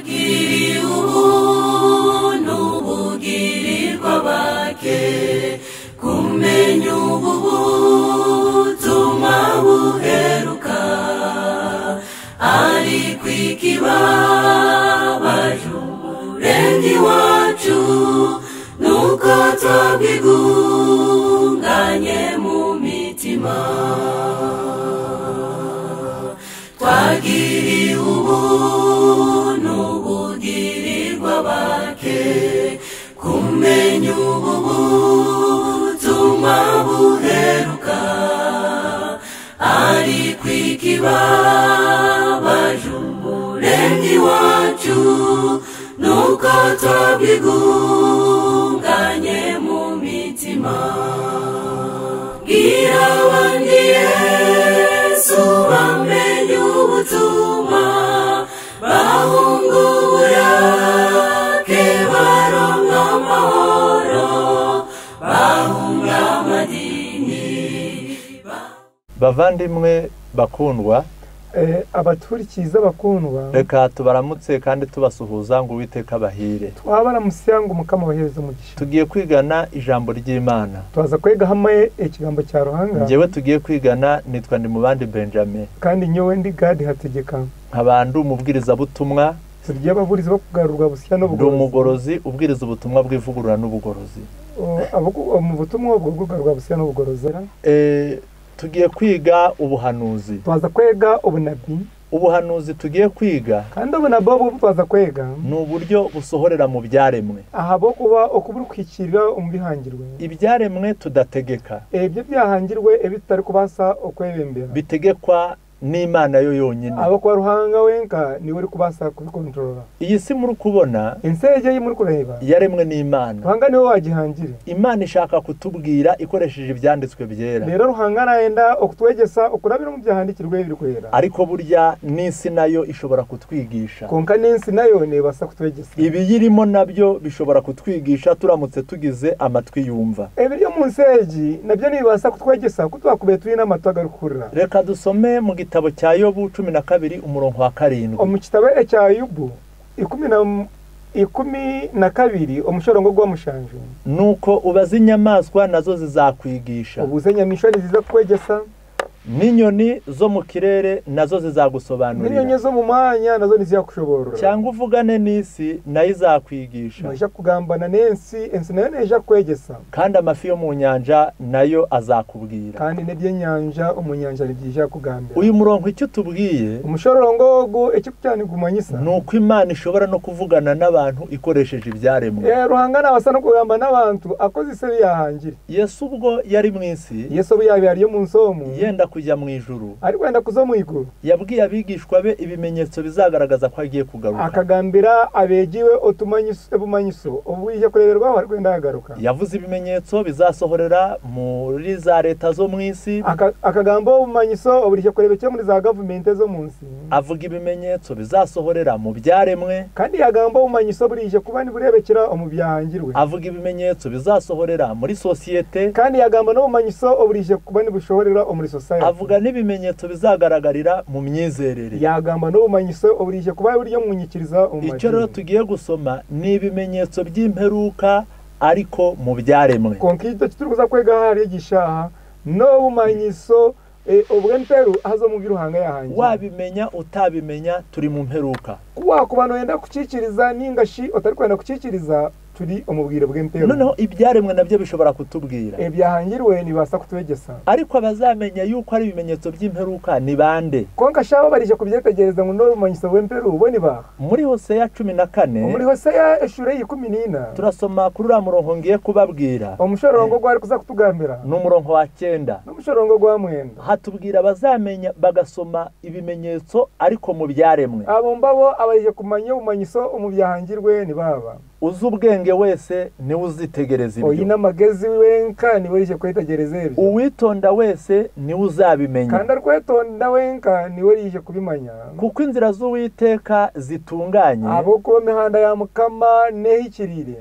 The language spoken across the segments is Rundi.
Twagiriwe ubuntu bugirirwa bake, kumenya ubu butumwa buheruka, ariko ikibabaje Umuremyi wacu nuko twabwigunganye mu mitima. Twagiriwe ubuntu bugirirwa bake, kumenya ubu butumwa buheruka, ariko ikibabaje Umuremyi wacu nuko twabwigunganye mu mitima. Bwira abandi Yesu bamenye ubutumwa, bahunga uburake baronka amahoro, bahunga amadini. Bavandimwe bakundwa, abaturikiza bakundwa, reka tubaramutse kandi tubasuhuza ngo Uwiteka abahire. Twabaramusiya ngo Umukama abahereze umugisha. Tugiye kwigana ijambo ry'Imana. Twaza kwega hamwe ikigambo cya Ruhanga. Njyewe tugiye kwigana nitwa Ndimubandi Benjamin. Kandi nyowe ndi Gadi Hategeka. Nkabandi umubwirizabutumwa. Tugiye ababuriza bo kugarurwa busya n'ubugorozi. Ndi umugorozi ubwiriza ubutumwa bw'ivugurura n'ubugorozi. Mu butumwa bwo kugarurwa busya n'ubugorozi. Tugiye kwiga ubuhanuzi. Twaza kwega ubunabi. Ubuhanuzi tugiye kwiga. Kandi ubunabi bwo twaza kwega ni uburyo busohorera mu byaremwe. Aha bo kuba okuburukikirira umubihangirwe. Ibyaremwe tudategeka. Ebyo byahangirwe ebitari kubasa okwebembera. Bitegekwa n'Imana yo yonyine. Abo kwa Ruhanga wenka ni uri kubasa kubikontorora. Iyi si muri kubona, insege muri kureba, yaremwe n'Imana. Ruhanga niwe wagihangire. Imana ishaka kutubwira ikoresheje ibyanditswe byera. Rero Ruhanga naenda okutwegesa okurabira mu byahandikirwe biri kwera. Ariko burya n'isi nayo ishobora kutwigisha. Konka n'isi nayo nebasa kutwegesa. Ibiyirimo nabyo bishobora kutwigisha turamutse tugize amatwi yumva. Ebiryo mu nsegi nabyo nibasa kutwegesa kutwakubeye turi n'amatwi agarukurira. Reka dusome mu gitabo cya Yobu 12 umurongo wa 7. Omu kitabo cya Yobu 12 umushorongo gwa mushanju. Nuko ubaze inyamaswa nazo zizakwigisha. Ubuze nyamishwa ziza kwegesa. N'inyoni zo mu kirere nazo zizagusobanurira. N'inyoni zo mu mwanya nazo niziyakushoborora. Cyangwa uvugane n'isi nayo izakwigisha. Noja kugambana n'ensi, ensi nayo neja kwegesa. Kandi amafi yo mu nyanja nayo azakubwira. Kandi n'ibyenyanja umunyanja nibyija kugambira. Uyu murongo icyo tubwiye, umushorongo go icyo cyane gumanyisa, nuko Imana ishobora no kuvugana n'abantu ikoresheje ibyaremwe. Ruhanga nabasa no kugamba n'abantu akoze ise yahangire. Yesu ubwo yari mu isi, Yesu ubwo yari yo mu nsomu, yenda kujya mu ijuru, ariko wenda kuzo mu iguru, yabwiye abigishwa be ibimenyetso bizagaragaza ko agiye kugaruka. Akagambira abegiwe otumanyiso ebumanyiso ubwije kureberwaho ariko wenda agaruka. Yavuze ibimenyetso bizasohorera muri za leta zo mu isi. Akagamba ubumanyiso oburije kurebekera muri za government zo mu nsi. Avuga ibimenyetso bizasohorera mu byaremwe. Kandi yagamba ubumanyiso burije kuba ni burebekera mu byahangirwe. Avuga ibimenyetso bizasohorera muri societe. Kandi yagamba n'ubumanyiso oburije kuba ni bushohorera muri society. Avuga n'ibimenyetso bizagaragarira mu myizerere. Yagamba n'ubumanyiso oburije kuba buryo munyikiriza umajini. Icyo rero tugiye gusoma ni ibimenyetso by'imperuka ariko mu byaremwe. Konka icyo turuza kwega hari gishaha no bumanyiso ubwemperu azo mu biruhanga yahangiye. Wabimenya utabimenya turi mu mperuka. Kuwa kubano yenda kucikiriza ningashi otari kwenda kucikiriza turi umubwire bw'emperu. Noneho ibyaremwe nabyo bishobora kutubwira. Ebyahangirwe nibasa kutwegesa. Ariko abazamenya yuko ari ibimenyetso by'imperuka ni bande? Konka shaba barije kubyetegereza ngo no bumanyiso bw'emperu bo ni ba. Muri Hoseya 14. Muri Hoseya eshure 14. Turasoma kuri ura murongo ngiye kubabwira. Umushorongo gwari kuza kutugambira. Ni umurongo wa 9. N'umushorongo gwa 9. Hatubwira abazamenya bagasoma ibimenyetso ariko mu byaremwe. Abo mbabo abarije kumanya ubumanyiso umubyahangirwe ni baba. Uzi ubwenge wese niwe uzitegereza ibyo. Oyina magezi wenka niwe rije kwitegereza ibyo. Uwitonda wese niwe uzabimenya. Kandi arikwetonda wenka niwe rije kubimanya. Kuko inzira z'Uwiteka zitunganye. Abo kuba mihanda ya Mukama nehikirire.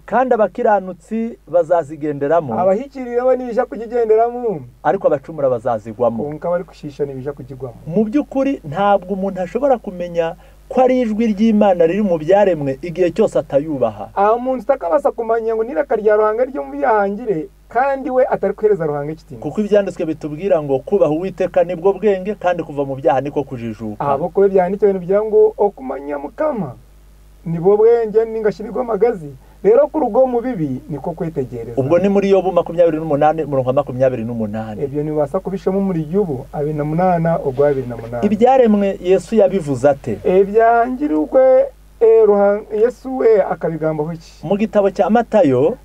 Kandi abakiranutsi bazazigenderamo. Abahikirire bo nibija kugigenderamo. Ariko abacumura bazazigwamo. Konka bari kushisha nibija kugigwamo. Mu by'ukuri ntabwo umuntu ashobora kumenya ko ari ijwi ry'Imana riri mu byaremwe igihe cyose atayubaha. Omuntu takabasa kumanya ngo n'iraka rya Ruhanga ryo mu byahangire kandi we atari kuhereza Ruhanga ikitinisa. Kuko ibyanditswe bitubwira ngo kubaha Uwiteka nibwo bwenge kandi kuva mu byaha niko kujijuka. Abo kuba byanditswe bigira ngo okumanya Mukama nibwo bwenge ningashirirwa amagazi, rero ku rugo mu bibi niko kwetegereza. Ubwo ni muri Yobu 28 umurongo wa 28. Ibyo nibasa kubishamo muri Yobu 28 ogwa 28. Ibyaremwe Yesu yabivuze ate? Ebyangirwe Yesu we akabigambaho iki? Mu gitabo cya Matayo,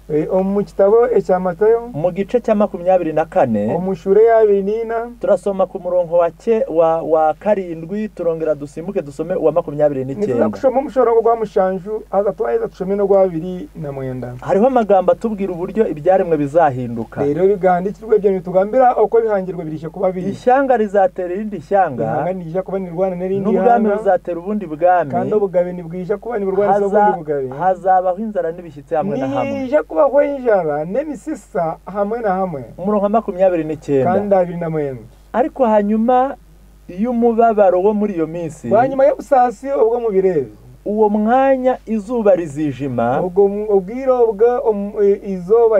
mu gitabo cya Matayo mu gice cya 24, umushure ya 24, turasoma ku murongo wa 7, turongera dusimbuke dusome uwa 29. Nituzakushoma umushoro gwa mushanju aza twaheza tushome no gwa 29. Hariho amagambo atubwira uburyo ibyaremwe bizahinduka. Rero bigandikirwe ibyo bitugambira uko bihangirwe birishe kuba biri. Ishyanga rizatera irindi shyanga, ihanga nirija kuba nirwana n'irindi hanga, n'ubwami buzatera ubundi bwami, kandi ubugabe nibwija kuba niburwana n'ubundi bugabe. Hazabaho inzara n'ibishyitsi hamwe na hamwe. Nije kubaho inzara n'emisisa hamwe na hamwe. Umurongo wa 29. Kandi 29. Ariko hanyuma y'umubabaro wo muri iyo minsi, hanyuma y'ubusasi ubwo mu birebe, uwo mwanya izuba rizijima, ubwo ubwiro bwa izuba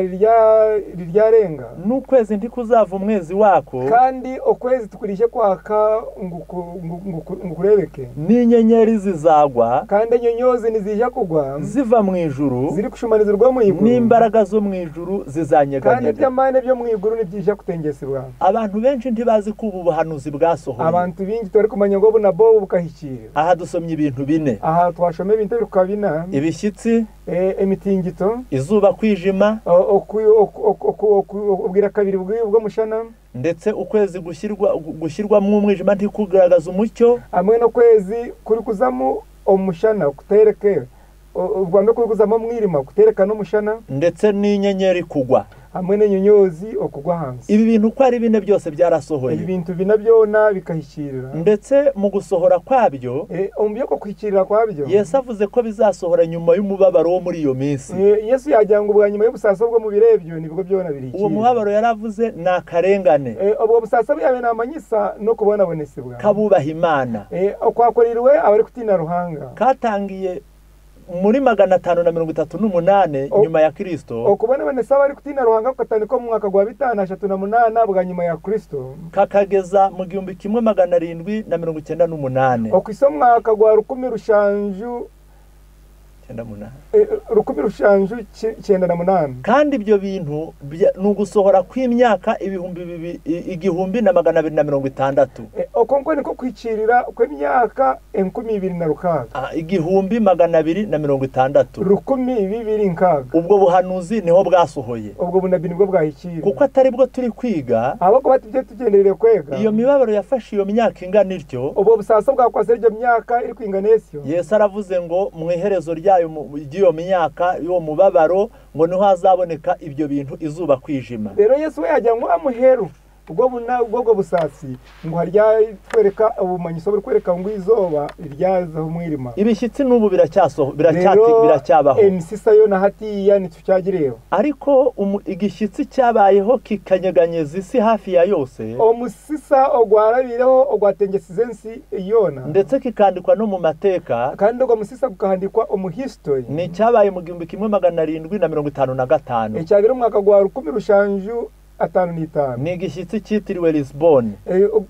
riryarenga, n'ukwezi ntikuzava umwezi wako, kandi ukwezi tukurishe kwaka ngukurebeke, n'inyenyeri zizagwa, kandi inyenyeri nizija kugwa ziva mu ijuru, ziri kushumanizirwa mu iguru, n'imbaraga zo mu ijuru zizanyeganyega, kandi iby'amane byo mu iguru nibyija kutengesibwa. Abantu benshi ntibazi ko ubu buhanuzi bwasohoye. Abantu bingi turi kumenya ngo bunabo bukahikira. Aha dusomye ibintu bine. Aha twashome ibintu bikabina, ibishyitsi, emitingito, izuba kwijima, ubwira kabiri bwo mushana, ndetse ukwezi gushyirwamo umwijima ntikugaragaza umucyo, hamwe no kwezi kuri kuzamu umushana kutereke ubwambe kuri kuzamo mwirima kutereka n'umushana, ndetse n'inyenyeri kugwa hamwe n'inyenyeri okugwa hanze. Ibi bintu uko ari bine byose byarasohoye. Ibi bintu bina byona bikahikirira. Ndetse mu gusohora kwabyo, umubyo ko kwikirira kwabyo, Yesu avuze ko bizasohora nyuma y'umubabaro wo muri iyo minsi. Yesu yagira ngo ubwa nyuma y'ubusasa bwo mu birebyo nibwo byona birikira. Uwo mubabaro yaravuze ni akarengane. Ubwo busasa byabe namanyisa no kubona bonesibwa kabubaha Imana. Okwakorirwe abari kutina Ruhanga. Katangiye muri 538 nyuma ya Kristo. Okubona bane saba ari kutina Ruhanga kukatandika mu mwaka gwa 538 bwa nyuma ya Kristo, kakageza mu 1798. Okwiso mwaka gwa 1798. 1798. Kandi ibyo bintu nugusohora kw'imyaka 2260. Okonko niko kwicirira kw'imyaka 2006. 1260. 2006. Ubwo buhanuzi niho bwasohoye. Ubwo bunabi nibwo bwahikira. Kuko atari bwo turi kwiga, abako batibye tugenderere kwega. Iyo mibabaro yafashe iyo myaka ingana ityo. Ubwo busasa bwakwase iryo myaka iri kwingana esyo. Yesu aravuze ngo mu iherezo ryayo ry'iyo myaka y'uwo mubabaro ngo niho hazaboneka ibyo bintu izuba kwijima. Rero Yesu we yagira ngo amuheru ubwo ubwo busasi ngo harya twereka ubumanyiso buri kwereka ngo izuba ryazaho umwirima. Ibishyitsi n'ubu biracyabaho. Emisisa yo na hatiya nitucyagireo. Ariko igishyitsi cyabayeho kikanyeganyeza isi hafi ya yose. Omusisa ogwarabireho ogwatengesize nsi yona. Ndetse kikandikwa no mu mateka. Kandi ubwo musisa gukahandikwa omu history. Ni cyabaye mu 1755. Icyabira umwaka gwa 1755. Ni igishyitsi cyitiriwe Lisbon.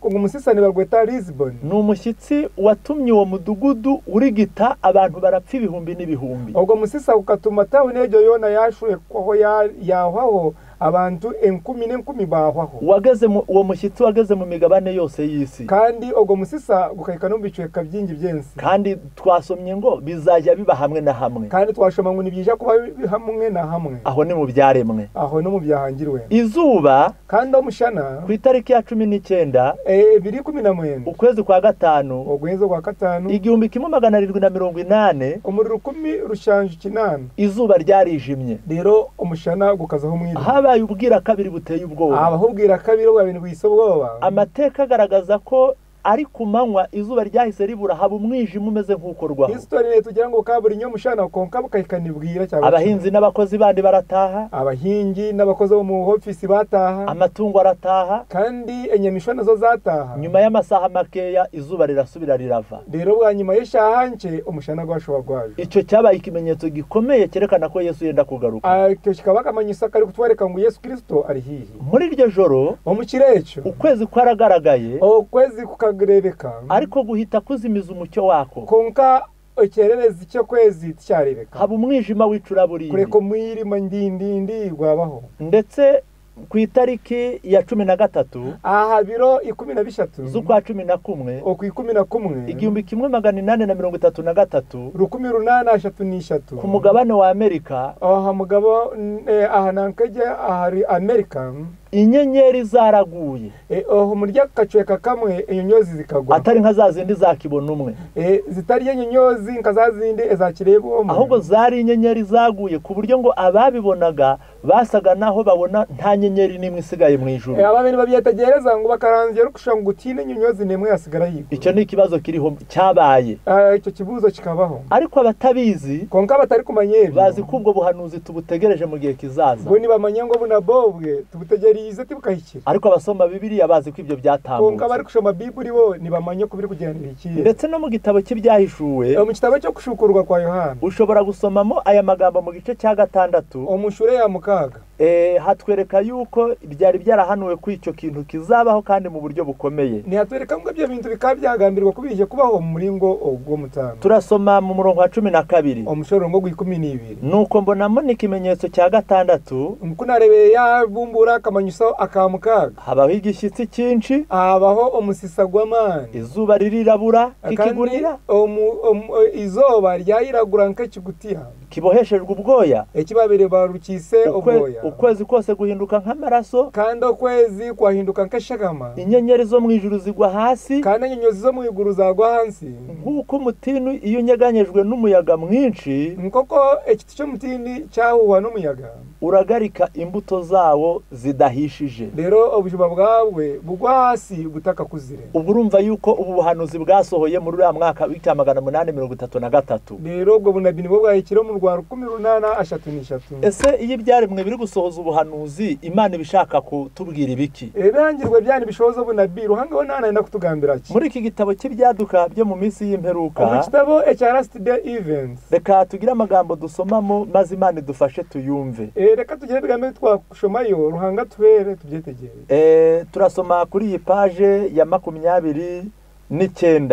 Umusisa ni barweta Lisbon. Ni umushyitsi watumye uwo mudugudu urigita abantu barapfa ibihumbi n'ibihumbi. Ubwo musisa ukatuma town ejo yona yashuye kwaho yahwaho abantu enkumi n'enkumi bahwaho. Wageze uwo mushyitsi wageze mu migabane yose y'isi. Kandi ubwo musisa gukahika no bicweka byingi byensi. Kandi twasomye ngo bizajya biba hamwe na hamwe. Kandi twashoma ngo nibyija kuba hamwe na hamwe. Aho ni mu byaremwe. Aho no mu byahangirwe. Izuba kandi omushana ku itariki ya 19 219 ukwezi kwa gatanu ogwenzo kwa gatanu 1780 umuriro 1780 izuba ryarijimye. Rero omushana gukazaho mwirima. Habaye ubwira kabiri buteye ubwoba. Abaho ubwira kabiri bwa bintu bwisobwoba. Amateka agaragaza ko Ari ku manywa izuba ryahise ribura haba umwijima umeze nk'ukorwaho. History tugira ngo kaburi nyomushana konka bukayikanibwira cyangwa abahinzi n'abakozi bandi barataha, abahingi n'abakozi bo mu office bataha, amatungo arataha, kandi enyamishwa nazo zataha. Nyuma y'amasaha makeya izuba rirasubira rirava. Rero bwa nyuma y'ishahanke umushana gwashoba gwaje. Icyo cyabaye ikimenyetso gikomeye cyerekana ko Yesu yenda kugaruka. Icyo kikaba akamanyisa kari kutwereka ngo Yesu Kristo ari hihi. Muri iryo joro omukirecho ukwezi kwaragaragaye, ukwezi kukarebeka, ariko guhita kuzimiza umucyo wako, konka ekyererezi cyo kwezi cyarebeka, haba umwijima w'icuraburindi, kureko mwirima ndindindi gwabaho. Ndetse ku itariki ya 13 aha biro 13 z'ukwa 11 oku 11 1833 1833 ku mugabane wa Amerika, aha mugabo aha nankeje ahari Amerika, inyenyeri zaraguye. Oho murya kacweka kamwe enyonyozi zikagwa, atari nka zazindi zakibona umwe, zitari enyonyozi nka zazindi ezakireba umwe, ahubwo zari inyenyeri zaguye ku buryo ngo ababibonaga basaga naho babona nta nyenyeri nimwe isigaye mu ijuru. Ababene babyetegereza ngo bakarangira rukusha ngo utine enyonyozi nemwe yasigara yigo. Icyo ni ikibazo kiriho cyabaye, icyo kibuzo kikabaho, ariko abatabizi konka batari kumanye bazi ko ubwo buhanuzi tubutegereje mu gihe kizaza, ngo nibamanye ngo bunabobwe tubutegereze bukahikira. Ariko abasoma Bibiliya bazi ko ibyo byatambutse, konka bari kushoma Bibuli bo nibamanye ko biri kugendanira iki. Ndetse no mu gitabo cy'ibyahishuwe, mu gitabo cyo kushukurwa kwa Yohana, ushobora gusomamo aya magambo mu gice cya 6 omushure ya mukaga, hatwereka yuko byari byarahanuwe ko icyo kintu kizabaho kandi mu buryo bukomeye. Ntihatwereka ngo ibyo bintu bikaba byagambirwa kubije kubaho mu muringo ogwo mutano. Turasoma mu murongo wa 12 omushorongo gw'12, nuko mbonamo n'ikimenyetso cya 6, nkunarebe yabumbura akamanyuso akamukaga, habaho igishyitsi cyinshi, habaho omusisa gw'amani, izuba ririrabura kikigurira, izuba ryayiragura nk'ikigutiya kiboheshejwe ubwoya, ekibabere barukise ubwoya, ukwezi kose guhinduka nk'amaraso, kandi ukwezi kwahinduka nk'eshagama, inyenyeri zo mu ijuru zigwa hasi, kandi inyenyeri zo mu ijuru zagwa hasi, nk'uko umutini iyo unyeganyejwe n'umuyaga mwinshi, nk'uko ekiti cy'umutini cyahuwa n'umuyaga, uragarika imbuto zawo zidahishije. Rero ubujuma bwawe bugwa hasi butaka kuzire. Ubwo urumva yuko ubu buhanuzi bwasohoye muri uriya mwaka w'1833. Rero ubwo bunabi nibwo bwahikira mu rwa 1833. Ese iyo ibyaremwe biri gusohoza ubuhanuzi, Imana ibishaka kutubwira ibiki? Ebirangirwe byani bishoza ubunabi Ruhanga we nana kutugambira ki? Muri iki gitabo cy'ibyaduka byo mu minsi y'imperuka, mu gitabo cya Last Day Events, reka tugire amagambo dusomamo maze Imana idufashe tuyumve. Reka tugire bigambe twashomayo Ruhanga tuhere tubyetegere. Turasoma kuri iyi page ya 29.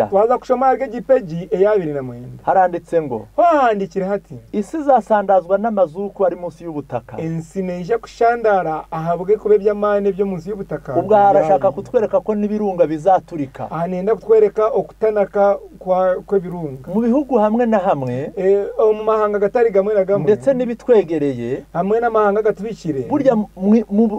Twaza kushoma gipeji eya 29. Haranditse ngo handikire hati isi zasandazwa n'amazuku ari munsi y'ubutaka, ensineje kushandara ahabwe kube by'amane byo munsi y'ubutaka. Ubwo harashaka kutwereka ko n'ibirunga bizaturika, anenda kutwereka okutanaka kwa kw'ibirunga mu bihugu hamwe na hamwe, mu mahanga gatari gamwe na gamwe, ndetse n'ibitwegereye hamwe n'amahanga gatubikire. Burya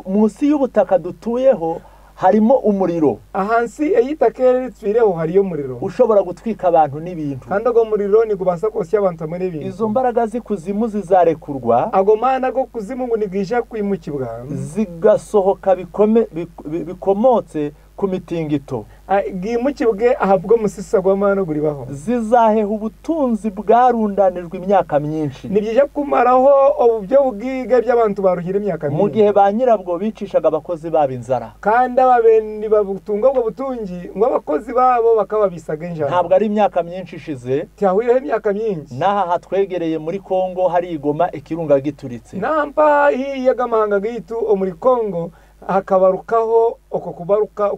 munsi y'ubutaka dutuyeho harimo umuriro, ahansi eyitakere ritwireho hariyo umuriro ushobora gutwika abantu n'ibintu, kandi ago muriro ni gubasa kosya abantu hamwe n'ibintu. Izo mbaraga z'ikuzimu zizarekurwa, ago mana go kuzimu ngo nigwisha kwimukibwa, zigasohoka bikomotse ku mitingito, bwimukibwe ahabwo musisa gw'amano guribaho, zizaheha ubutunzi bwarundanijwe imyaka myinshi. Nibyije kumaraho obubyo bwiga by'abantu baruhira imyaka myinshi, mu gihe ba nyirabwo bicishaga abakozi babo inzara, kandi ababeni babutunga ubwo butungi ngo abakozi babo bakababisaga injara. Ntabwo ari imyaka myinshi ishize, cyahuriyeho imyaka myinshi. N'aha hatwegereye muri Kongo hari igoma ikirunga gituritse, nampa hiyaga gitu muri Kongo hakabarukaho oko kubaruka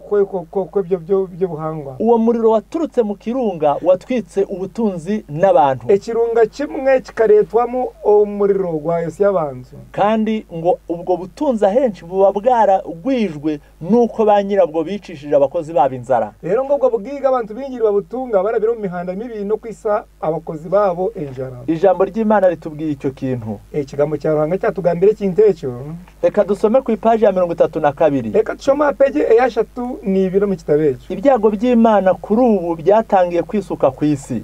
kwebyo byo buhangwa. Uwo muriro waturutse mu kirunga watwitse ubutunzi n'abantu. Ekirunga kimwe kikaretwamo umuriro gwa yose y'abantu, kandi ngo ubwo butunzi ahenshi buba bwaragwijwe nuko ba nyirabwo bicishije abakozi babo inzara. Rero ngo ubwo bwiga abantu bingira babutunga barabira mu mihanda mibi no kwisa abakozi babo injara. Ijambo ry'Imana ritubwiye icyo kintu. Ikigambo cya Ruhanga cyatugambire kintu ecyo. Reka dusome ku ipaji ya 32. Reka tushoma peji eyashatu ni ibiro mu kitabo ekyo. Ibyago by'Imana kuri ubu byatangiye kwisuka ku isi.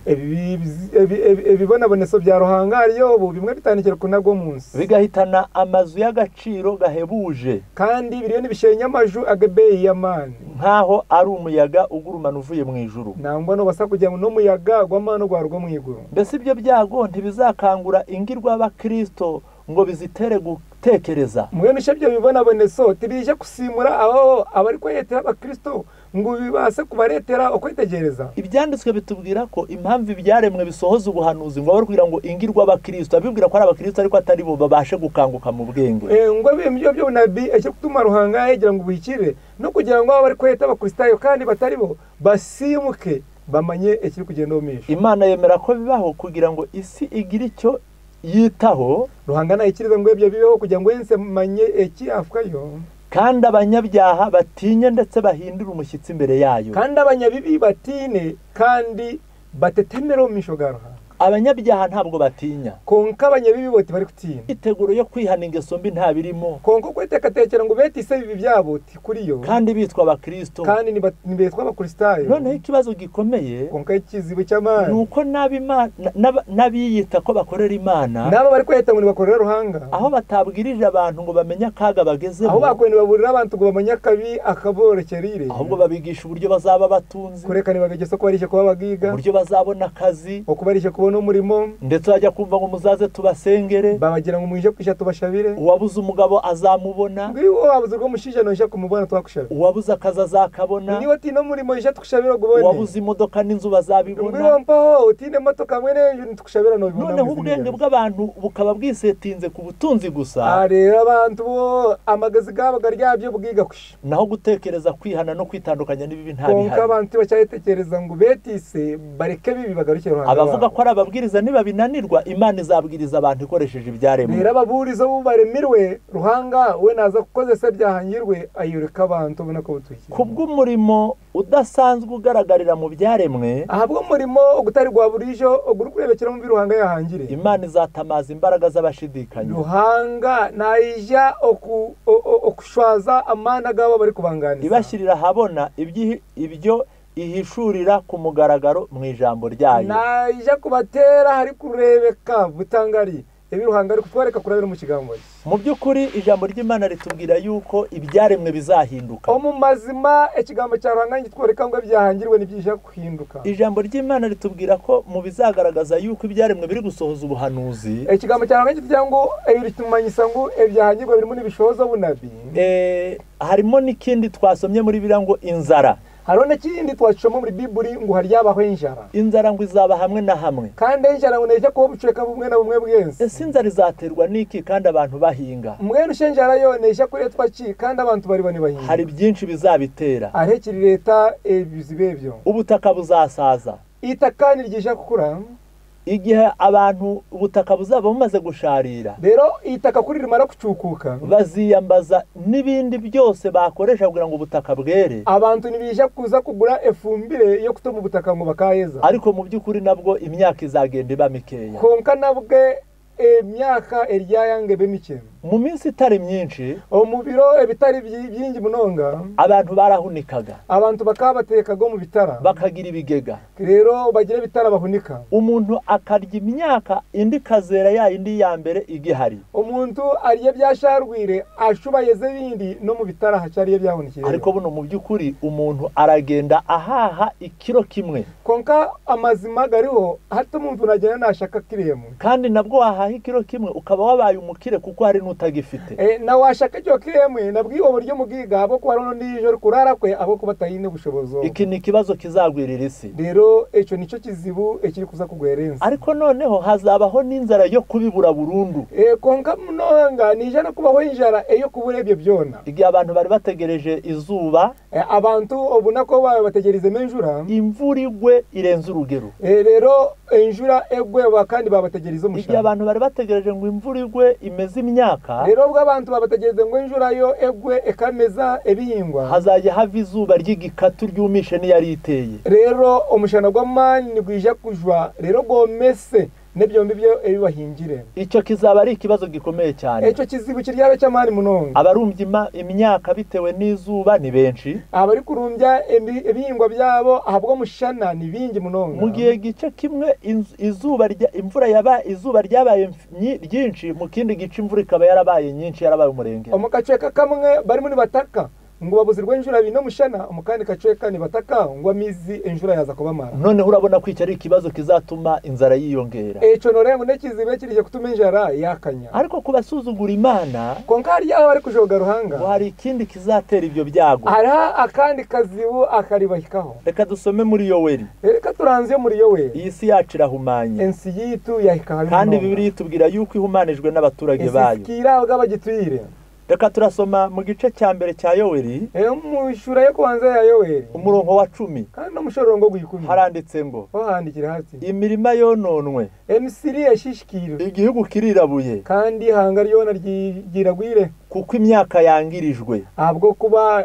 Ebibonaboneso bya Ruhanga ariyo ubu bimwe bitandikira kunagwa munsi. Bigahitana amazu y'agaciro gahebuje. Kandi biriyo nibishenya amaju agebeyi y'amani. Nkaho ari umuyaga ugurumana uvuye mu ijuru. Nangwa no basa kugira ngo n'umuyaga gw'amani gwarwo mu iguru. Mbese ibyo byago ntibizakangura ingirwa abakristo ngo bizitere gutekereza. Mwene ibyo bibonaboneso tibije kusimura aho abari kwiyetera abakristo ngo bibase kubaretera ukwitegereza. Ibyanditswe bitubwira ko impamvu ibyaremwe bisohoza ubuhanuzi ngo barubwira ngo ingirwa abakristo abibwira ko ari abakristo ariko atari bo babashe gukanguka mu bwenge. Ngo ibyo byo nabi icyo kutuma Ruhanga yagira ngo buhikire no kugira ngo abari kwiyeta abakristo kandi batari bo basimuke bamanye ekiri kugenda omisho. Imana yemera ko bibaho kugira ngo isi igire icyo yitaho. Ruhanga nayikiriza ngo ibyo bibeho kugira ngo ense manye eki afukayo. Kandi abanyabyaha batinye ndetse bahindura umushyitsi imbere yayo. Kandi abanyabibi batine kandi batetemera omisho ga Ruhanga. Abanyabyaha ntabwo batinya. Konka abanyabibi bote bari kutinya. Iteguro yo kwihana ingeso mbi nta birimo. Konka kwitekatekera ngo betise bibi byabo kuri yo. Kandi bitwa abakristo. Kandi nibetwa abakristayo. Noneho ikibazo gikomeye. Konka ikizibu cy'amani. Nuko n'abiyita ko bakorera Imana. Nabo bari kwita ngo nibakorera Ruhanga. Aho batabwirije abantu ngo bamenye akaga bagezemo. Aho bakwene baburira abantu ngo bamenye akabi akaborekerire. Ahubwo babigisha uburyo bazaba batunze. Kureka nibabigese ko barishe kuba bagiga. Uburyo bazabona akazi. Okubarishe kubona umurimo. Ndetse bajya kumva ngo muzaze tubasengere. Babagira ngo mwije kwisha tubashabire. Uwabuze umugabo azamubona. Ngiwo wabuze rwo mushije no isha kumubona twakushabira. Uwabuze akazi azakabona. Niwe tino murimo isha tukushabira gubone. Uwabuze imodoka n'inzu bazabibona. Ngiwo mpaho utine motoka mwene tukushabira no bibona. Noneho ubwenge bw'abantu bukaba bwisetinze ku butunzi gusa. Rero abantu bo amagazi gabo garyabyo bwiga kusha. Naho gutekereza kwihana no kwitandukanya n'ibibi nta bihari. Konka abantu bacyatekereza ngo betise bareke bibi bagarukire Ruhanga. Abavuga ko ari ababwiriza niba binanirwa Imana izabwiriza abantu ikoresheje ibyaremwe. Rero ababuriza bo baremirwe Ruhanga we naza kukozesa byahanyirwe ayureka abantu ubona ko butwikira. Kubw'umurimo udasanzwe ugaragarira mu byaremwe. Ahabwo umurimo ugutari gwa burijo ugurukurebekera mu Ruhanga yahangire. Imana izatamaza imbaraga z'abashidikanya. Ruhanga naija okushwaza amana gabo bari kubanganisa. Ibashirira habona ibyo ihishurira ku mugaragaro mu ijambo ryayo. Naija kubatera hari kurebeka butangari ebi Ruhanga ari kutwereka kurabira mu kigambo. Mu by'ukuri ijambo ry'Imana ritubwira yuko ibyaremwe bizahinduka. Omu mazima ekigambo cya Ruhanga gitwereka ngo byahangirwe nibyisha kuhinduka. Ijambo ry'Imana ritubwira ko mu bizagaragaza yuko ibyaremwe biri gusohoza ubuhanuzi. Ekigambo cya Ruhanga kitubwira ngo ebitumanyisa ngo ebyahangirwe birimo nibishoza bunabi. Harimo n'ikindi twasomye muri Bibiliya ngo inzara. Hariho n'ikindi twacoma muri Bibuli ngo haryabaho injara. Inzara ngo izaba hamwe na hamwe. Kandi injara ngo neje kuba buceka bumwe na bumwe bwense. Ese inzara izaterwa n'iki kandi abantu bahinga? Mwene ushenjara yo neje kuretwa ki kandi abantu bari bane bahinga. Hari byinshi bizabitera. Arekiri leta ebizibebyo. Ubutaka buzasaza. Itaka niryisha kukura. Igihe abantu ubutaka buzaba bumaze gusharira. Rero itaka kuri rimara kucukuka. Baziyambaza n'ibindi byose bakoresha kugira ngo ubutaka bwere. Abantu nibija kuza kugura efumbire yo kutoma ubutaka ngo bakayeza. Ariko mu by'ukuri nabwo imyaka izagenda iba mikeya. Konka nabwe emyaka eryayange bemike. Mu minsi itari myinshi, mu biro ebitari byingi munonga, abantu barahunikaga. Abantu bakabatekaga mu bitara. Bakagira ibigega. Rero bagira bitara bahunika. Umuntu akarya imyaka indi kazera ya indi ya mbere igihari. Umuntu ariye byasharwire ashubayeze bindi no mu bitara hacariye byahunikiye. Ariko buno mu by'ukuri umuntu aragenda ahaha ikiro kimwe. Konka amazima gariho hato umuntu nagenda nashaka kiriyemo. Kandi nabwo wahaha ikiro kimwe ukaba wabaye umukire kuko hari n'utagifite. Na washaka icyo kiremwe nabwiwe buryo mugiga abo kwa rono ndijo kurara kwe abo kubatayine bushobozo. Iki ni kibazo kizagwirira isi. Rero eco nico kizibu ekiri kuza kugwerenza. Ariko noneho hazabaho n'inzara yo kubibura burundu. Konka munonga nije no kubaho injara eyo kubura ebyo byona. Igihe abantu bari bategereje izuba, abantu obuna ko babategereze menjura, imvura igwe irenze urugero. Rero injura egwe kandi babategereze umushana. Igihe abantu bari bategereje ngo imvura igwe imeze imyaka, rero ubwo abantu babategereze ngo injura yo egwe ekameza ebihingwa, hazajya hava izuba ry'igikatu ryumishe n'iyari iteye. Rero umushana gw'amani gwija kujwa rero gomese N'ebyombi byo ebibahingire. Icyo kizaba ari ikibazo gikomeye cyane. Ekyo kizibu kiryabe cy'amani munonga. Abarumbya imyaka bitewe n'izuba ni benshi. Abari kurumbya ebihingwa byabo ahabwo mushana ni bingi munonga. Mu gihe gice kimwe izuba imvura yaba izuba ryabaye ryinshi, mu kindi gice imvura ikaba yarabaye nyinshi, yarabaye umurenge. Omu kacweka kamwe barimo nibataka ngo babuzirwe enjura bino mushana, omukandi kacweka nibataka ngo amizi enjura yaza kubamara. Noneho urabona ko iki ari ikibazo kizatuma inzara yiyongera. Eco norengo nekizibe kirije kutuma injara yakanya. Ariko kubasuzugura Imana, konka hari aho bari kujoga Ruhanga, hari ikindi kizatera ibyo byago. Hari akandi kazibu akaribahikaho. Reka dusome muri Yoweri. Reka turanze muri Yoweri. Iyi si yacu irahumanye. Ensi yitu yahika. Kandi Bibiliya itubwira yuko ihumanijwe n'abaturage bayo. Isikira abagituyire. Reka turasoma mu gice cya mbere cya Yoweri. Mu shura yo kubanza ya Yoweri. Umurongo wa 10. Kandi no mushorongo gw'ikumi. Haranditse ngo: Ohandikira hati. Imirima yononwe. Emisiri yashishikirwe. Igihugu kirirabuye. Kandi hanga ryona ryiragwire. Kuko imyaka yangirijwe. Ahubwo kuba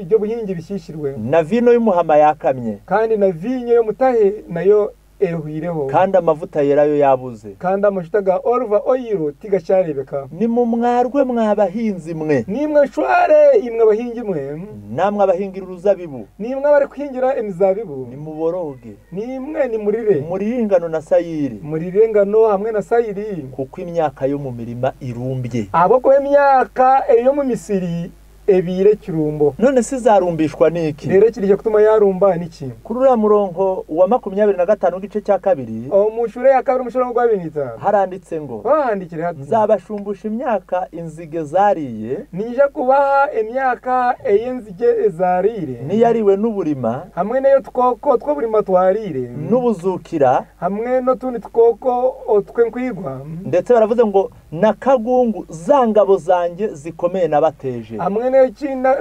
ibyo buhingi bishishirwe. Na vino y'umuhama yakamye. Kandi na vinyo yo mutahe nayo ehuireho. Kandi amavuta yerayo yabuze. Kandi amavuta ga olive oil tigasharebeka. Ni mu mwarwe mwabahinzi mwe. Nimwe shware imwe abahingi mwe. Namwe abahingira uruzabibu. Nimwe abari kuhingira emizabibu. Ni muboroge. Nimwe ni murire. Murire ingano na sayiri. Murire ingano hamwe na sayiri. Kuko imyaka yo mu mirima irumbye. Abo ko imyaka yo mu misiri ebire kirumbo. None se zarumbishwa niki? Rero kirije kutuma yarumba niki? Kuri uriya murongo wa 25 gice cya kabiri, mushure ya kabiri mushure gwa 25, haranditse ngo: Ohandikire hati. Nzabashumbusha imyaka inzige zariye, nije kubaha imyaka ey'inzige zarire, niyariwe n'uburima, hamwe nayo twoko two burima twarire, n'ubuzukira, hamwe no tundi twoko otwe nkwigwa. Ndetse baravuze ngo nakagungu zangabo zanjye zikomeye nabateje. Hamwe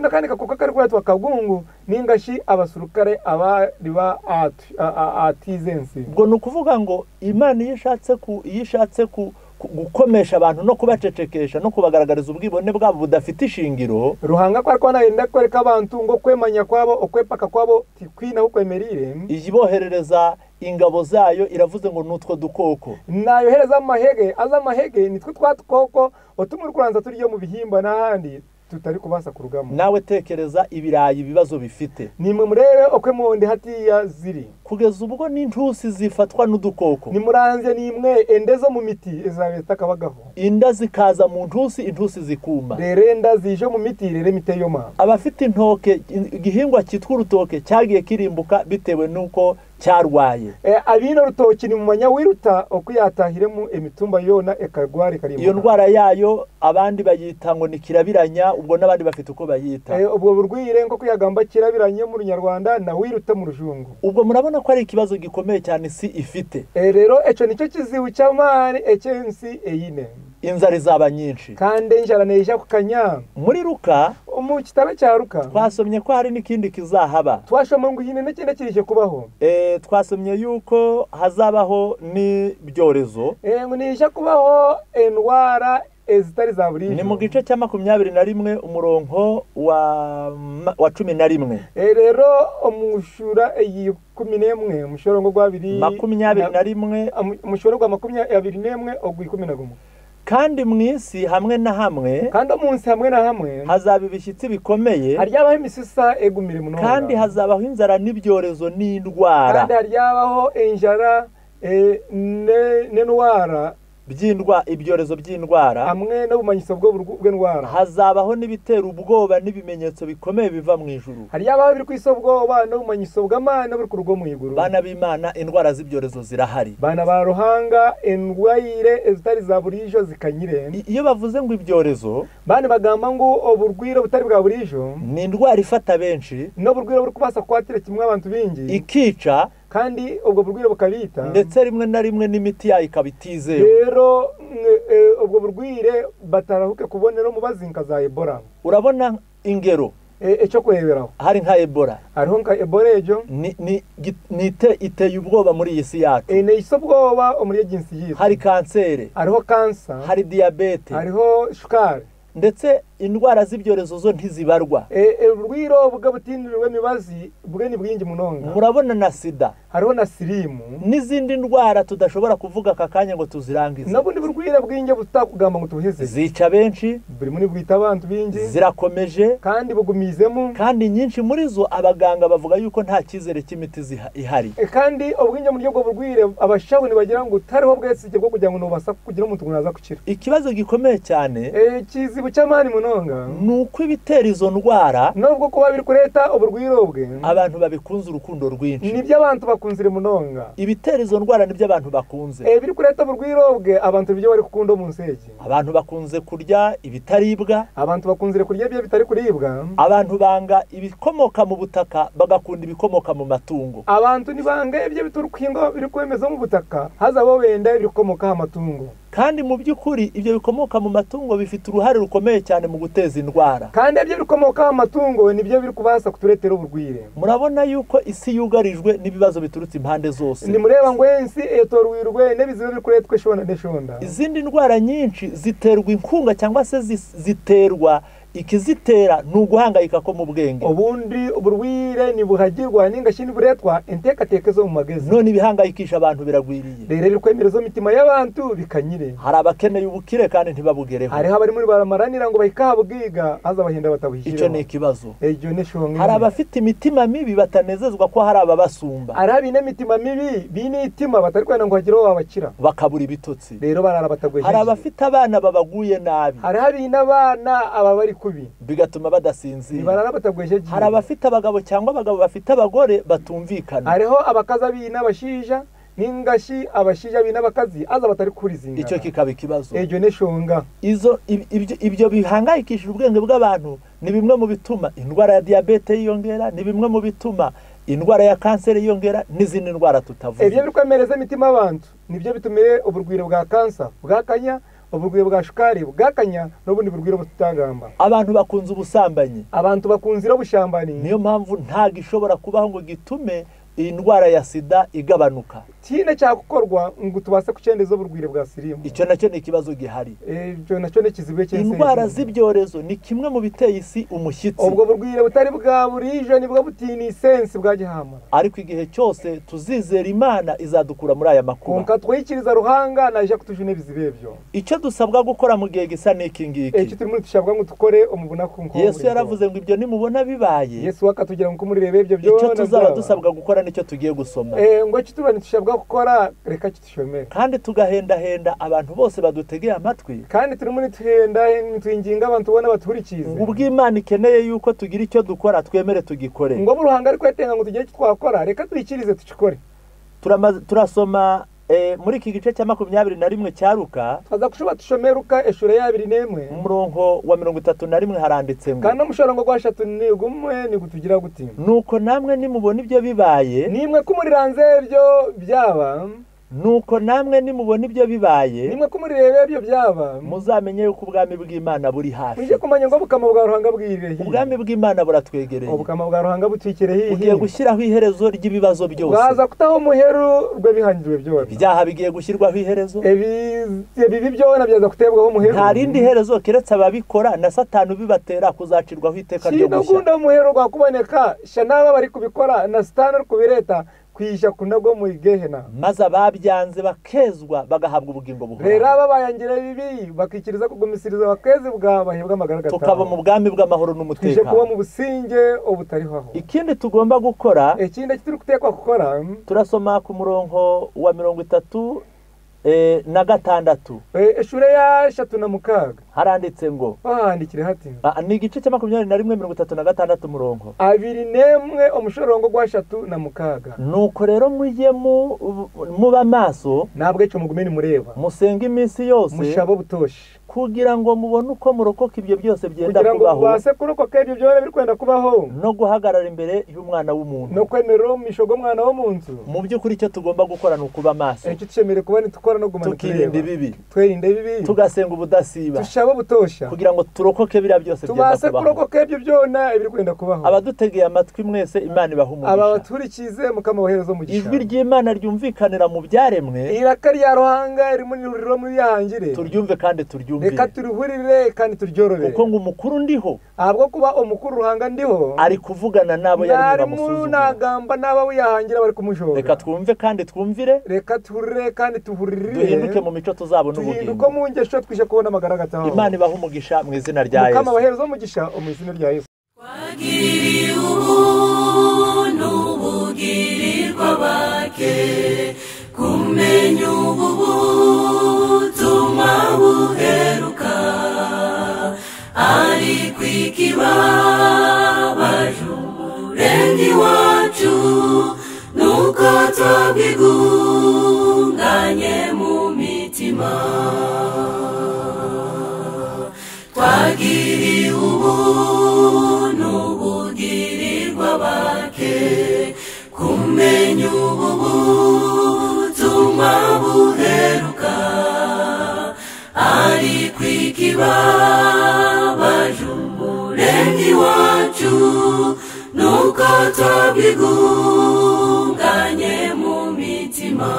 nakandi kakoka kari kwatwa kagungu ningashi abasurukare abariba atizensi. Ubwo nukuvuga ngo Imana iyo ishatse ku gukomesha abantu no kubacecekesha no kubagaragariza ubwibone bwabo budafite ishingiro, Ruhanga kwa kwa nayenda kwereka abantu ngo kwemanya kwabo okwepaka kwabo tikwina ukwemerire, iyiboherereza ingabo zayo iravuze ngo nutwo dukoko. Nayohereza amahege aza amahege nitwe twatukoko otumuri kuranza turiyo mu bihimba n'ahandi tutari kubasa kurugamo. Nawe tekereza ibirayi ibibazo bifite. Nimwe murebe okwe monde hatiya ziri. Kugeza ubwo n'intusi zifatwa n'udukoko. Nimuranze nimwe endezo mu miti ezabeta kabagaho. Inda zikaza mu ntusi, intusi zikuma. Rere nda zije mu miti rere miteyoma. Abafite intoke, igihingwa cyitwa urutoke cyagiye kirimbuka bitewe nuko cyarwaye. Abino rutoki ni mumanya wiruta okuyatahiremu emitumba yona ekagwari karimbuka. Iyo ndwara yayo abandi bayita ngo ni kirabiranya, ubwo n'abandi bafite uko bayita. Ubwo burwire ngo kuyagamba kirabiranye mu Runyarwanda na wiruta mu Rujungu. Ubwo murabona ko ari ikibazo gikomeye cyane si ifite. Rero eco nicyo kizibu cy'amani ecensi eyine. Inzara izaba nyinshi. Kandi injara neja kukanya. Muri Luka, mu kitabo cya Luka, twasomye ko hari n'ikindi kizahaba. Twashoma ngo hine n'ikindi kirije kubaho. Twasomye yuko hazabaho n'ibyorezo. Ngo nije kubaho endwara ezitari za buri. Ni mu gice cya 21 umurongo wa 11. Rero omushura iyi 11 umushorongo gwa 2 21 umushoro gwa 21 ogwi 11. Kandi mwisi hamwe na hamwe, kandi umunsi hamwe na hamwe hazaba ibishyitsi bikomeye, haryabaho imisisa egumire munonga, kandi hazabaho inzara n'ibyorezo n'indwara, kandi haryabaho injara n'indwara ibyorezo by'indwara hamwe n'ubumanyiso bw'indwara, hazabaho n'ibitera ubwoba n'ibimenyetso bikomeye biva mu ijuru, haryabaho biri kwisobwoba n'ubumanyiso bw'amana buri ku rugo mu iguru. Bana b'Imana, indwara z'ibyorezo zirahari. Bana ba Ruhanga, endwaire ezitari za burijo zikanyire. Iyo bavuze ngo ibyorezo, bana bagamba ngo oburwire butari bwa burijo ni indwara ifata benshi, n'oburwire buri kubasa kwatira kimwe abantu bingi, ikica kandi ubwo burwire bukabita, ndetse rimwe na rimwe n'imiti yayo ikaba itizewe. Rero ubwo burwire batarahuke kubonera mu bazinka za Ebola. Urabona ingero ecyo kureberaho hari nka Ebola, hariho nka Ebola ejo ni iteye ubwoba muri iyi si yacu, ni isobwoba muri jinsi yitu. Hari kanseri, hariho kansa, hari diabete, hariho shukari, ndetse Indwara z'ibyorezo zo ntizibarwa. Urwiro bw'abutindirwe mibazi bwe ni bwingi munonga. Murabona na sida, hariho na sirimu n'izindi ndwara tudashobora kuvuga aka kanya ngo tuzirangize. N'ubundi burwira bwingi butakugamba ngo tubuheze. Zica benshi, buri muri bwita abantu bingi, zirakomeje kandi bugumizemo, kandi nyinshi muri zo abaganga bavuga yuko nta cyizere cy'imiti ihari. Kandi ubwingi muri bwo burwire abashaho nibagira ngo utariho bwesige bwo kugira ngo nubasa kugira umuntu naza gukira. Ikibazo gikomeye cyane ikizibu cy'amani munonga nuko ibitera izo ndwara nubwo kuba biri kureta uburwiro bwe abantu babikunze urukundo rwinshi. Nibyo abantu bakunzire munonga. Ibitera izo ndwara nibyo abantu bakunze. Biri kureta uburwiro bwe abantu byo bari kukunda mu nsege. Abantu bakunze kurya ibitaribwa, abantu bakunzire kurya ibyo bitari kuribwa. Abantu banga ibikomoka mu butaka bagakunda ibikomoka mu matungo. Abantu nibanga ibyo biturukingo biri kwemeza mu butaka hazabo benda ibikomoka amatungo. Kandi mu by'ukuri ibyo bikomoka mu matungo bifite uruhare rukomeye cyane mu guteza indwara. Kandi ibyo bikomoka mu matungo nibyo biri kubasa kuturetera uburwire. Murabona yuko isi yugarijwe n'ibibazo biturutse impande zose. Ni mureba ngo ensi etorwirwe n'ebizibu biri kuretwe shonda n'eshonda. Izindi ndwara nyinshi ziterwa inkunga cyangwa se ziterwa ikizitera nuguhangayika ko mu bwenge. Ubundi uburwire ni buhagirwa n'ingashi niburetwa intekateke zo mu magezi. None ibihangayikisha abantu biragwiriye. Rero bikwemereza mitima y'abantu bikanyire. Hari abakeneye ubukire kandi ntibabugereho. Hari abari muri baramaranira ngo bahikahabwiga haza bahinda batabuhishira. Icyo ni ikibazo. Icyo ni shonga. Hari abafite imitima mibi batanezezwa ko hari ababasumba. Hari abine mitima mibi binitima batari kwenda ngo hagire babakira. Bakabura ibitotsi. Rero barara batagwe. Hari abafite abana babaguye nabi. Hari abine abana ababari bigatuma badasinzira. Hari abafite abagabo cyangwa abagabo bafite abagore batumvikana. Hariho abakaza bina abashija n'ingashi abashija bina abakazi aza batari kurizinga. Icyo kikaba ikibazo. Icyo neshonga. Izo ibyo bihangayikishije ubwenge bw'abantu ni bimwe mu bituma indwara ya diabete yiyongera, ni bimwe mu bituma indwara ya kanseri yiyongera n'izindi ndwara tutavuze. Ibyo bikwemereza imitima abantu nibyo bitumire uburwire bwa kansa bwakanya, uburwire bwa shukari bwakanya n'ubundi burwire butagamba. Abantu bakunze ubusambanyi. Abantu bakunze ubushambani. Niyo mpamvu nta gishobora kubaho ngo gitume indwara ya sida igabanuka. Kine cyagukorwa ngo tubase kucendeza uburwire bwa sirimu. Icyo nacyo ni ikibazo gihari. Icyo nacyo ni kizibwe cy'ense. Indwara z'ibyorezo ni kimwe mu biteye isi umushyitsi. Ubwo burwire butari bwa burije nibwo butini sense bwa gihamara. Ariko igihe cyose tuzizera Imana izadukura muri aya makuba. Konka twikiriza ruhanga naje kutujune bizibebyo. Icyo dusabwa gukora mu gihe gisa n'iki ngiki. Icyo turimo dushabwa ngo tukore umubona kunko. Yesu yaravuze ngo ibyo nimubona bibaye. Yesu akatugira ngo murirebe ibyo byo. Icyo tuzaba dusabwa gukora nicyo tugiye gusoma. Ngo kitubane tushabwa gukora reka kitushomere. Kandi tugahendahenda abantu bose badutegeye amatwi. Kandi turimo nituhenda nitwinginga abantu bona baturikize. Ngo ubw'Imana ikeneye yuko tugira icyo dukora twemere tugikore. Ngo buruhanga ariko yatenga ngo tugire icyo twakora reka tuyikirize tukikore. Turasoma muri iki gice cya 21 cya Luka. Twaza kushuba tushomeruka eshure ya 21. Umurongo wa 31 haranditse ngo. Kandi umushorongo gwa 3 ni gutugira guti. Nuko namwe nimubona ibyo bibaye. Nimwe kumuriranze ibyo byaba. Nuko namwe nimubona ibyo bibaye. Nimwe kumurirebe ibyo byaba. Muzamenye yuko ubwami bw'Imana buri hafi. Muje kumanya ngo bukama bwa ruhanga bwirire hihi. Ubwami bw'Imana buratwegereye. Ubukama bwa ruhanga butwikire hihi. Ugiye gushyiraho iherezo ry'ibibazo byose. Baza kutaho muheru rwe bihangirwe byose. Ibyaha bigiye gushyirwaho iherezo. Ebibi byona byaza kutebwaho muheru. Nta rindi herezo keretse ababikora na Satani ubibatera kuzacirwaho iteka ryo gushya. Kinogunda muheru gwa kuboneka shanaba bari kubikora na Satani uri kubireta. Kwisha kunago mu igehena. Maze ababyanze bakezwa bagahabwa ubugingo buhoraho. Rero ababayangire bibi bakikiriza kugumisiriza bakeze bwa bahebwa amagara gatanu. Tukaba mu bwami bw'amahoro n'umutekano. Tuje kuba mu businge obutariho aho. Ikindi tugomba gukora, ikindi kituri kutekwa gukora, turasoma ku murongo wa 36. Eshure ya 36. Haranditse ngo. Handikire hati. Ni igice cya 21 36 murongo. 21 umushorongo gwa 36. Nuko rero mujye muba maso. Nabwo icyo mugumene mureba. Musenge iminsi yose. Mushabo butoshi. Kugira ngo mubone uko murokoka ibyo byose byenda kubaho. Kugira ngo mubase kurokoka ibyo byose biri kwenda kubaho. No guhagarara imbere y'umwana w'umuntu. No kwemerera umisho gw'umwana w'umuntu. Mu by'ukuri icyo tugomba gukora ni ukuba maso. Icyo tushemere kuba ni tukora no gumana tukirinda ibibi. Twirinde ibibi. Tugasenga ubudasiba. Tushabo butosha. Kugira ngo turokoke biriya byose byenda kubaho. Tubase kurokoka ibyo byona ibiri kwenda kubaho. Abadutegeye amatwi mwese Imana ibahe umugisha. Aba baturikize mukama boherezo umugisha. Ijwi ry'Imana ryumvikanira mu byaremwe. Iraka rya ruhanga ririmo niruriro muri yahangire. Turyumve kandi turyumve. turyumvire, turihurire kandi turyorobere, kuko ngo umukuru ndiho ahabwo kuba omukuru Ruhanga ndiho ari kuvugana n'abo yaremye narimu bamusuzugura. Nagamba n'abo yahangira bari kumujoga. Reka twumve kandi twumvire, Reka tuhurire kandi tuhuririre, duhinduke mu mico tuzabona duhinduke ubugingo. mu ngesho twishe kubona amagara gataho. Imana ibahe umugisha mu izina rya Mukama Yesu. abahereza umugisha mu izina rya Yesu. Twagiriwe ubuntu bugirirwa bake, kumenya ubu butumwa buheruka, ariko ikibabaje umurenge wacu nuko twabwigunganye mu mitima. Twagiriwe ubuntu bugirirwa bake, kumenya ubu butumwa buheruka, ariko ikibabaje umurenge wacu nuko twabwigunganye mu mitima.